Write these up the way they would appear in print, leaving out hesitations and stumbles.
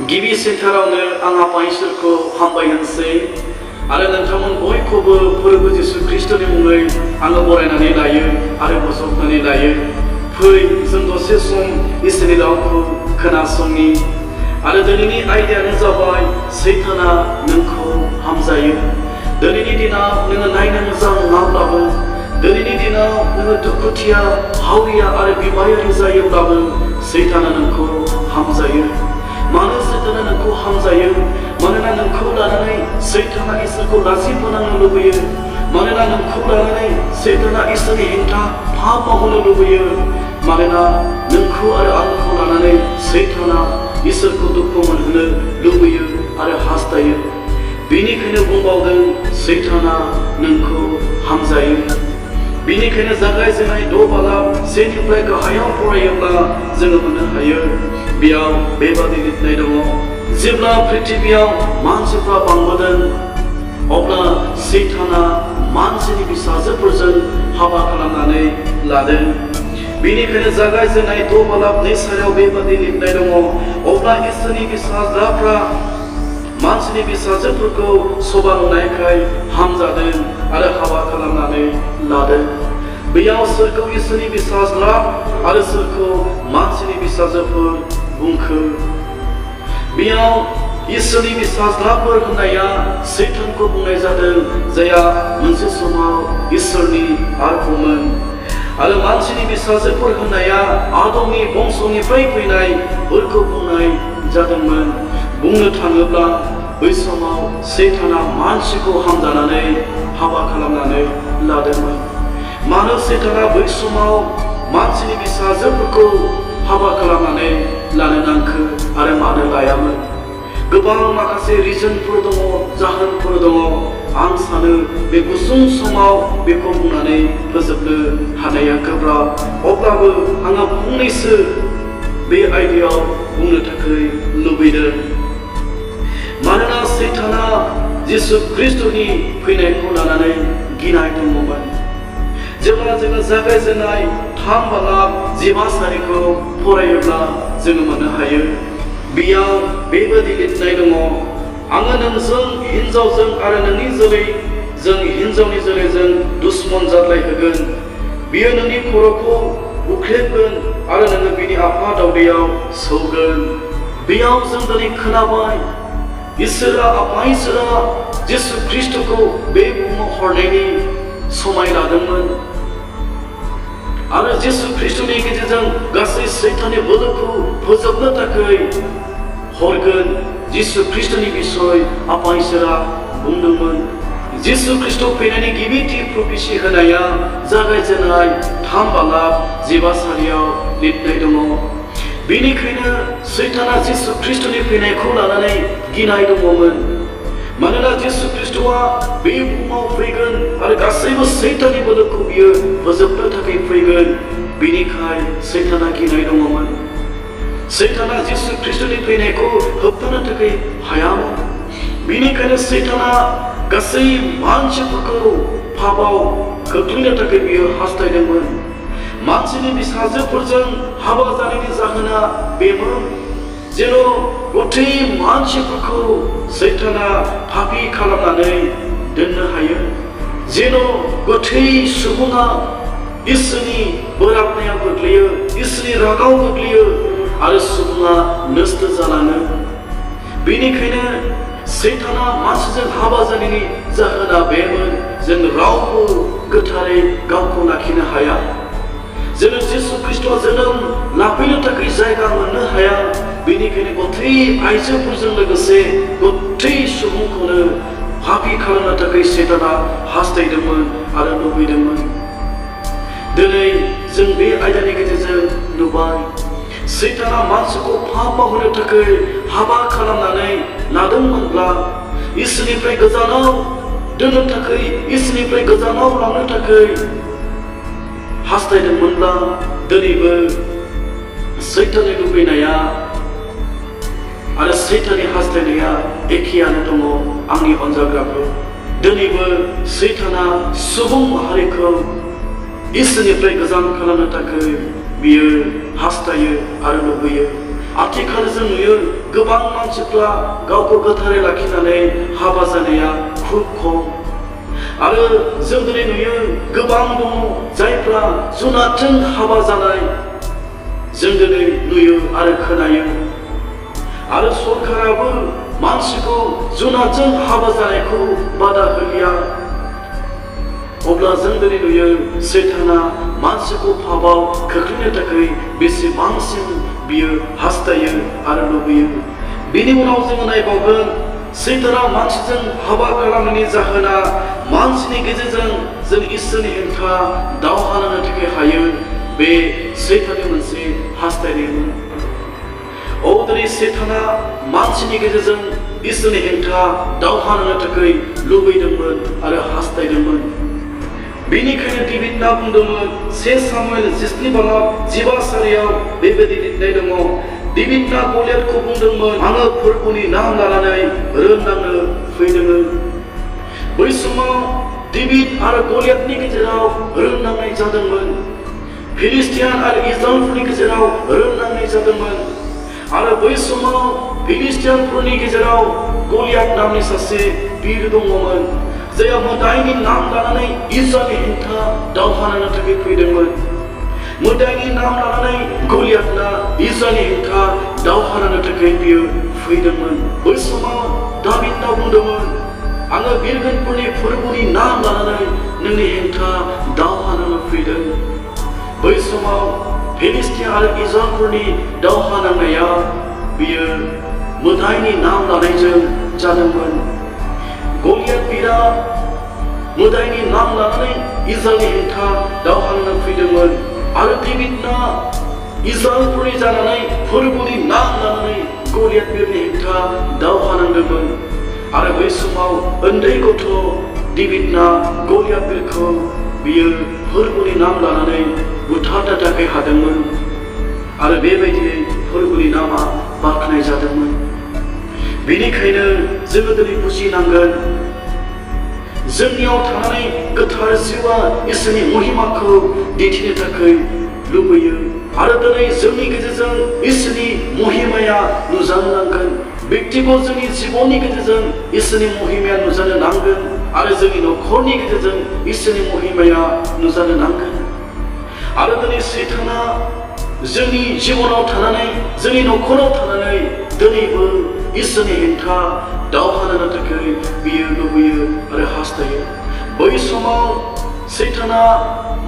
गिबि सेन्टारावनो आं आफा इसोरखौ हामबाय होनसै आरो नोंथांमोन बयखौबो फोरबो जिसु ख्रिस्टनि मुङै आङो बरायनानै लायो आरो बोजबनानै लायो। फै जों दसे सम इसोरनि रावखौ खोनासंनि आरो दिनैनि आयदायानो जाबाय सैताना नोंखौ हामजायो। दिनैनि दिनाव नोङो नायनो मोजां नङाब्लाबो, दिनैनि दिनाव नोङो दुखुथिया हावरिया आरो बिमायारि जायोब्लाबो सैताना नोंखौ हामजायो। मानो सैताना नोंखौ हामजायो? मानोना नोंखौ लानानै सैताना इसोरखौ लाजि फोनांनो लुबैयो। मानोना नोंखौ लानानै सैताना इसोरनि हेंथा पाप मावनो लुबैयो। मानोना नोंखौ आरो आंखौ लानानै सैताना इसोरखौ दुखु मोनहोनो लुबैयो आरो हास्थायो। बेनिखायनो बुंबावदों सैताना नोंखौ हामजायो। बेनिखायनो जागायजेननाय 6 बालाब 1निफ्राय गाहायाव फरायोब्ला जोङो मोननो हायो। बेयाव बेबादि लिरनाय दङ, जेब्ला पृथिबियाव मानसिफ्रा बांबोदों अब्ला सैताना मानसिनि फिसाजोफोरजों हाबा खालामनानै लादों। बेनिखायनो जागायजेननाय 6 बालाब 2 सायाव बेबादि लिरनाय दङ, अब्ला इसोरनि फिसाज्लाफ्रा मानसिनि फिसाजोफोरखौ सभा नुनायखाय हामजादों आरो हाबा खालामनानै लादों। बेयाव सोरखौ इसोरनि फिसाज्ला आरो सोरखौ मानसिनि फिसाजोफोर बुंखो? बेयाव इसोरनि फिसाज्लाफोर होननाया सैतानखौ बुंनाय जादों, जायहा मोनसे समाव इसोरनि आखुमोन। आरो मानसिनि फिसाजोफोर होननाया आदमनि बंसनिफ्राय फैनायफोरखौ बुंनाय जादोंमोन। बुंनो थाङोब्ला बै समाव सैताना मानसिखौ हामजानानै हाबा खालामनानै लादोंमोन। मानो सैताना बै समाव मानसिनि फिसाजोफोरखौ हाबा खालामनानै लानो नांखो आरो मानो लायामोन? गोबां माखासे रिजनफोर दङ, जाहोनफोर दङ। आं सानो बे गुसुं समाव बेखौ बुंनानै फोजोबनो हानाया गोब्राब। अब्लाबो आङो फंनैसो बे आयदायाव बुंनो थाखाय लुबैदों। मानोना सैताना जिसु ख्रिस्टनि फैनायखौ लानानै गिनाय दङमोन। जेब्ला जोङो जागायजेननाय 3 बालाब 15 सारिखौ फरायोब्ला जोङो मोननो हायो। बेयाव बेबादि लिरनाय दङ, आङो नोंजों हिन्जावजों आरो नोंनि जोलैजों हिन्जावनि जोलैजों दुश्मन जाद्लायहोगोन। बियो नोंनि खर'खौ बुख्रेबगोन आरो नोङो बिनि आफा दावदैयाव सौगोन। बेयाव जों दिनै खोनाबाय इसोरा आफा इसोरा जिसु ख्रिस्टखौ बे बुहुमाव हरनायनि समाय लादोंमोन आरो जिसु ख्रिस्टनि गेजेरजों गासै सैताननि बोलोखौ फोजोबनो थाखाय हरगोन। जिसु ख्रिस्टनि बिसय आफा इसोरा बुंदोंमोन। जिसु ख्रिस्ट फैनायनि गिबिथि प्रफेसि होनाया जागायजेननाय 3 बालाब 15 सारियाव लिरनाय दङ। बेनिखायनो सैताना जिसु ख्रिस्टनि फैनायखौ लानानै गिनाय दङमोन। मानोना जिसु ख्रिस्टआ बे बुहुमाव फैगोन आरो गासैबो सैताननि बोलोखौ बियो फोजोबनो थाखाय फैगोन। बेनिखायनो सैताना गिनाय दङमोन। सैताना जिसु ख्रिस्टनि फैनायखौ होबथानो थाखाय हायामोन। बेनिखायनो सैताना गासै मानसिफोरखौ पापाव खोख्लैनो थाखाय बियो हास्थायदोंमोन। मानसिनि फिसाजोफोरजों हाबा जानायनि जाहोना बेमोन जेन' गथै मानसिफोरखौ सैताना पापि खालामनानै दोननो हायो। जेन' गथै सुबुङा इसोरनि बोराबनायाव गोग्लैयो, इसोरनि रागाव गोग्लैयो आरो सुबुङा नस्थ जालाङो। बेनिखायनो सैताना मानसिजों हाबा जानायनि जाहोना बेमोन, जों रावबो गोथारै गावखौ लाखिनो हाया। जोङो जिसु ख्रिस्टआ जोनोम लाफैनो थाखाय जायगा मोननो हाया। बेनिखायनो गथै आइजोफोरजों लोगोसे गथै सुबुंखौनो पापि खालामनो थाखाय सैताना हास्थायदोंमोन आरो लुबैदोंमोन। दिनै जों बे आयदानि गेजेरजों नुबाय सैताना मानसिखौ पाप मावहोनो थाखाय हाबा खालामनानै लादोंमोनब्ला, इसोरनिफ्राय गोजानाव दोननो थाखाय, इसोरनिफ्राय गोजानाव लांनो थाखाय हास्थायदोंमोनब्ला, दिनैबो सैताननि लुबैनाया आरो सैताननि हास्थायनाया एखेयानो दङ। आंनि अनजाग्राफोर, दिनैबो सैताना सुबुं माहारिखौ इसोरनिफ्राय गोजान खालामनो थाखाय बियो हास्थायो आरो लुबैयो। आथिखाल जों नुयो गोबां मानसिफ्रा गावखौ गोथारै लाखिनानै हाबा जानाया खुब खम आरो जों दिनै नुयो गोबां दङ जायफ्रा जुनादजों हाबा जानाय जों दिनै नुयो आरो खोनायो आरो सरकाराबो मानसिखौ जुनादजों हाबा जानायखौ बादा होलिया अब्ला जों दिनै नुयो सैताना मानसिखौ पापाव खोख्लैनो थाखाय बेसेबांसिम बियो हास्थायो आरो लुबैयो बेनि उनाव जोङो नायबावगोन सैताना मानसिजों हाबा खालामनायनि जाहोना मानसिनि गेजेरजों जों इसोरनि हेंथा दावहा नांनो थाखाय हायो बे सैताननि मोनसे हास्थायनायमोन दिनै सैताना मानसिनि गेजेरजों इसोरनि हेंथा दावहा नांनो थाखाय लुबैदोंमोन आरो हास्थायदोंमोन बेनिखायनो डेभिडआ बुंदोंमोन 1 सामुएल 17:15 बेबायदि लिरनाय दङ डेभिडआ गलियाथखौ बुंदोंमोन आङो फोरबोनि नाम लानानै रोंनांनो फैदोंमोन बै समाव डेभिड आरो गलियाथनि गेजेराव रोंनांनाय जादोंमोन फिलिस्टियान आरो इस्राएलफोरनि गेजेराव रोंनांनाय जादोंमोन आरो बै समाव फिलिस्टियानफोरनि गेजेराव गलियाथ नामनि सासे बिर दङमोन जायहा मोदायनि नाम लानानै इस्राएलनि हेंथा दावहा नांनो थाखाय फैदोंमोन मोदायनि नाम लानानै गलियाथआ इस्राएलनि हेंथा दावहा नांनो थाखाय बियो फैदोंमोन बै समाव दाभिदआ बुंदोंमोन आङो बिरगोनफोरनि फोरबोनि नाम लानानै नोंनि हेंथा दावहा नांनो फैदों बै समाव फिलिस्टिया आरो इस्राएलफोरनि दावहा नांनाया बियो मोदायनि नाम लानायजों जादोंमोन गलियाथ बिरा मोदायनि नाम लानानै इस्राएलनि हेंथा दावहा नांनो फैदोंमोन आरो डेभिडआ इस्राएलफोरनि जानानै फोरबोनि नाम लानानै गलियाथ बिरनि हेंथा दावहा नांदोंमोन आरो बै समाव उन्दै गथ' डेभिडआ गलियाथ बिरखौ बियो फोरबोनि नाम लानानै बुथारनो थाखाय हादोंमोन आरो बेबायदियै फोरबोनि नामा बाख्नाय जादोंमोन बेनिखायनो जोङो दिनै बुजिनांगोन जोंनियाव थानानै गोथार जिउआ इसोरनि महिमाखौ दिन्थिनो थाखाय लुबैयो आरो दिनै जोंनि गेजेरजों इसोरनि महिमाया नुजानो नांगोन व्यक्तिगत जोंनि जिबननि गेजेरजों इसोरनि महिमाया नुजानो नांगोन आरो जोंनि न'खरनि गेजेरजों इसोरनि महिमाया नुजानो नांगोन आरो दिनै सैताना जोंनि जिबनाव थानानै जोंनि न'खराव थानानै दिनैबो इसोरनि हेंथा दावहा नांनो थाखाय बियो लुबैयो आरो हास्थायो बै समाव सैताना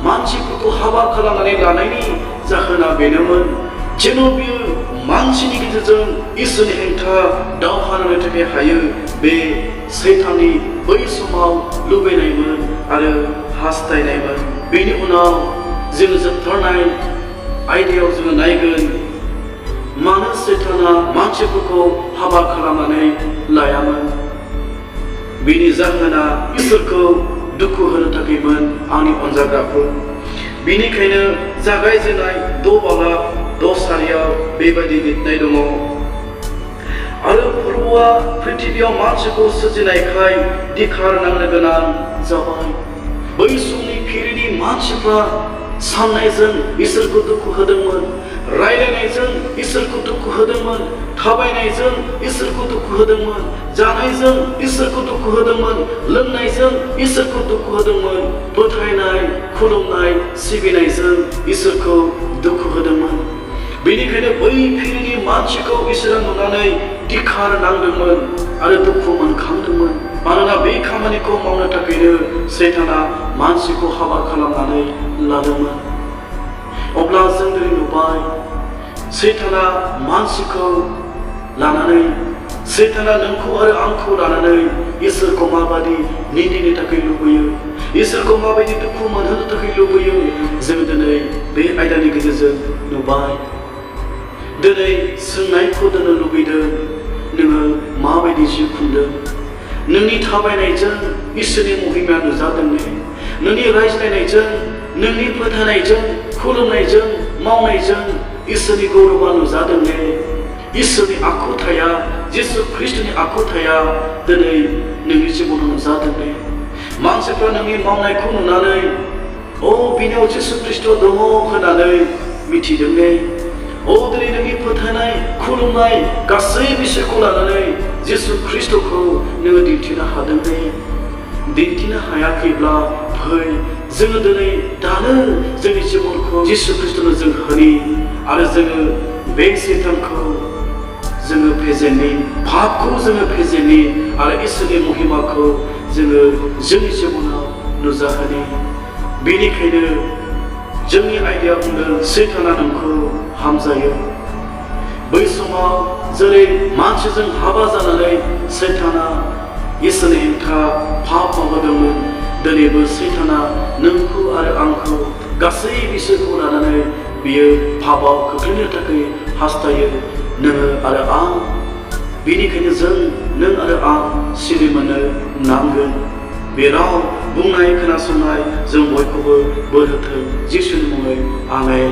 मानसिफोरखौ हाबा खालामनानै लानायनि जाहोना बेनोमोन जेन' बियो मानसिनि गेजेरजों इसोरनि हेंथा दावहा नांनो थाखाय हायो बे सैताननि बै समाव लुबैनायमोन आरो हास्थायनायमोन बेनि उनाव जोङो जोबथारनाय आयदायाव जोङो नायगोन मानो सैताना मानसिफोरखौ हाबा खालामनानै लायामोन बेनि जाहोना इसोरखौ दुखु होनो थाखायमोन आंनि अनजाग्राफोर बेनिखायनो जागायजेननाय 6:10 बेबायदि लिरनाय दङ आरो फोरबोआ पृथिबियाव मानसिखौ सोरजिनायखाय धिक्कार नांनो गोनां जाबाय बै समनि फिरिनि मानसिफ्रा साननायजों इसोरखौ दुखु होदोंमोन रायलायनायजों इसोरखौ दुखु होदोंमोन थाबायनायजों इसोरखौ दुखु होदोंमोन जानायजों इसोरखौ दुखु होदोंमोन लोंनायजों इसोरखौ दुखु होदोंमोन फोथायनाय खुलुमनाय सिबिनायजों इसोरखौ दुखु होदोंमोन बेनिखायनो बै फिरिनि मानसिखौ इसोरा नुनानै धिक्कार नांदोंमोन आरो दुखु मोनखांदोंमोन मानोना बे खामानिखौ मावनो थाखायनो सैताना मानसिखौ हाबा खालामनानै लादोंमोन अब्ला जों दिनै नुबाय सैताना मानसिखौ लानानै सैताना नोंखौ आरो आंखौ लानानै इसोरखौ माबादि निन्दिनो थाखाय लुबैयो इसोरखौ माबायदि दुखु मोनहोनो थाखाय लुबैयो जों दिनै बे आयदानि गेजेरजों नुबाय दिनै सोंनायखौ दोननो लुबैदों नोङो माबायदि जिउ खुंदों नोंनि थाबायनायजों इसोरनि महिमाया नुजादों ने नोंनि रायज्लायनायजों नोंनि फोथायनायजों खुलुमनायजों मावनायजों इसोरनि गौरबा नुजादों ने इसोरनि आखुथाया जिसु ख्रिस्टनि आखुथाया दिनै नोंनि जिबनाव नुजादों ने मानसिफ्रा नोंनि मावनायखौ नुनानै बिनियाव जिसु ख्रिस्ट दङ होननानै मिथिदों ने दिनै नोंनि फोथायनाय खुलुमनाय गासै बिसयखौ लानानै जिसु ख्रिस्टखौ नोङो दिन्थिनो हादोंने? दिन्थिनो हायाखैब्ला फै जोङो दिनै दानो जोंनि जिबनखौ जिसु ख्रिस्टनो जों होनि आरो जोङो बे सैतानखौ जोङो फेजेननि, पापखौ जोङो फेजेननि आरो इसोरनि महिमाखौ जोङो जोंनि जिबनाव नुजाहोनि। बेनिखायनो जोंनि आयदाया बुंदों सैताना नोंखौ हामजायो। बै समाव जेरै मानसिजों हाबा जानानै सैताना इसोरनि हेंथा पाप मावदोंमोन, दिनैबो सैताना नोंखौ आरो आंखौ गासै बिसयखौ लानानै बियो पापआव खोख्लैनो थाखाय हास्थायो, नोङो आरो आं। बेनिखायनो नों आरो आं सिरि मोननो नांगोन। बे राव बुंनाय खोनासंनाय जों बयखौबो बोर होथों जिसुनि मुङै आमेन।